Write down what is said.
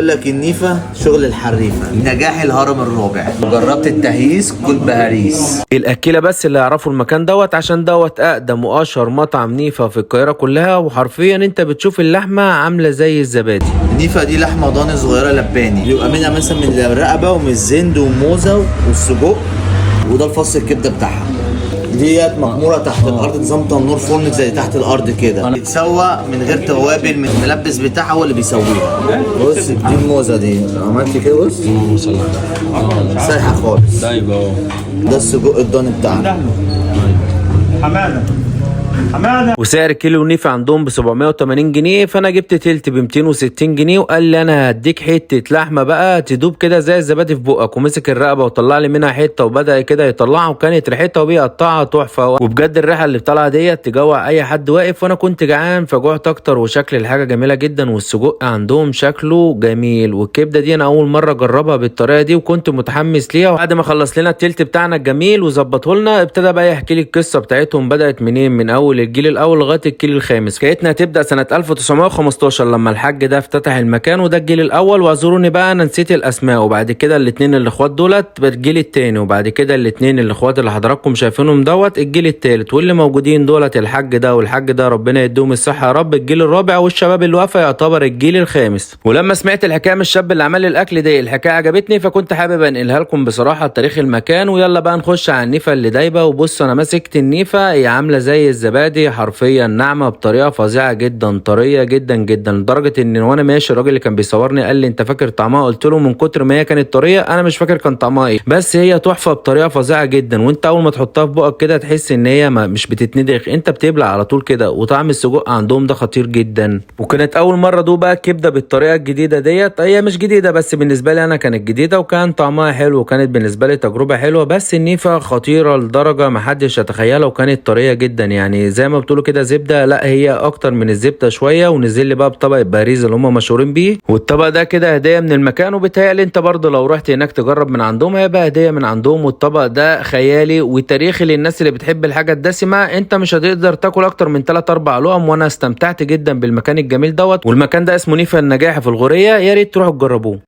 بيقول لك النيفه شغل الحريفه، نجاح الهرم الرابع. جربت التهييس كل بهاريس. الاكيله بس اللي يعرفوا المكان دوت، عشان دوت اقدم واشهر مطعم نيفه في القاهرة كلها، وحرفيا انت بتشوف اللحمة عامله زي الزبادي. النيفه دي لحمه ضاني صغيرة لباني، بيبقى منها مثلا من الرقبة ومن الزند وموزه والسجق، وده الفص الكبده بتاعها. ديت مخموره تحت الارض، نظام تنور فرن زي تحت الارض كده، بيتسوى من غير توابل، من الملبس بتاعها هو اللي بيسويها. بص دي الموزه دي عملت كده، بص سايحه خالص. ايوه. ده السجق الضاني بتاعنا. حمادة حمادة. وسعر كيلو نيفا عندهم ب 780 جنيه، فانا جبت تلت ب 260 جنيه، وقال لي انا هديك حتة لحمه بقى تدوب كده زي الزبادي في بقك، ومسك الرقبة وطلع لي منها حتة وبدا كده يطلعها، وكانت ريحتها وبيقطعها تحفة، وبجد الريحة اللي طالعه ديت تجوع اي حد واقف، وانا كنت جعان فجوعت اكتر. وشكل الحاجة جميلة جدا، والسجق عندهم شكله جميل، والكبده دي انا اول مرة اجربها بالطريقة دي وكنت متحمس ليها. وبعد ما خلص لنا التلت بتاعنا الجميل وظبطه لنا، ابتدى بقى يحكي لي القصة بتاعتهم بدات منين، من اول الجيل الاول لغاية الجيل الخامس. حكايتنا هتبدا سنة 1915 لما الحاج ده افتتح المكان، وده الجيل الاول. واعذروني بقى انا نسيت الاسماء. وبعد كده الاثنين الاخوات دولت الجيل الثاني، وبعد كده الاثنين الاخوات اللي حضراتكم شايفينهم دوت الجيل الثالث، واللي موجودين دولت الحاج ده والحاج ده ربنا يديهم الصحة يا رب الجيل الرابع، والشباب اللي واقفة يعتبر الجيل الخامس. ولما سمعت الحكاية من الشاب اللي عمل لي الاكل ده، الحكاية عجبتني، فكنت حابب انقلها لكم بصراحة تاريخ المكان. ويلا بقى نخش على النيفه اللي دايبه. وبص انا مسكت النيفه، هي عامله زي الزبادي حرفيا، ناعمة بطريقة فظيعة جدا، طرية جدا جدا، لدرجة ان وانا ماشي الراجل اللي كان بيصورني قال لي انت فاكر طعمها؟ قلت له من كتر ما هي كانت طرية انا مش فاكر كان طعمها ايه، بس هي تحفة بطريقة فظيعة جدا. وانت اول ما تحطها في بقك كده تحس ان هي ما مش بتتندغ، انت بتبلع على طول كده. وطعم السجق عندهم ده خطير جدا. وكانت اول مرة ادوق بقى الكبده بالطريقة الجديدة ديت، هي مش جديدة بس بالنسبة لي انا كانت جديدة، وكان طعمها حلو، وكانت بالنسبة لي تجربه حلوة. بس النيفه خطيرة لدرجة ما حدش يتخيلها، وكانت طرية جدا، يعني زي ما بتقولوا كده زبدة، لا هي اكتر من الزبدة شوية. ونزل لي بقى بطبق الباريز اللي هم مشهورين بيه، والطبق ده كده هديه من المكان، وبيتهيألي انت برضه لو رحت هناك تجرب من عندهم هيبقى هديه من عندهم. والطبق ده خيالي وتاريخي للناس اللي بتحب الحاجة الدسمة، انت مش هتقدر تاكل اكتر من 3 4 لقم. وانا استمتعت جدا بالمكان الجميل دوت، والمكان ده اسمه نيفا النجاح في الغوريه، يا ريت تروحوا تجربوه.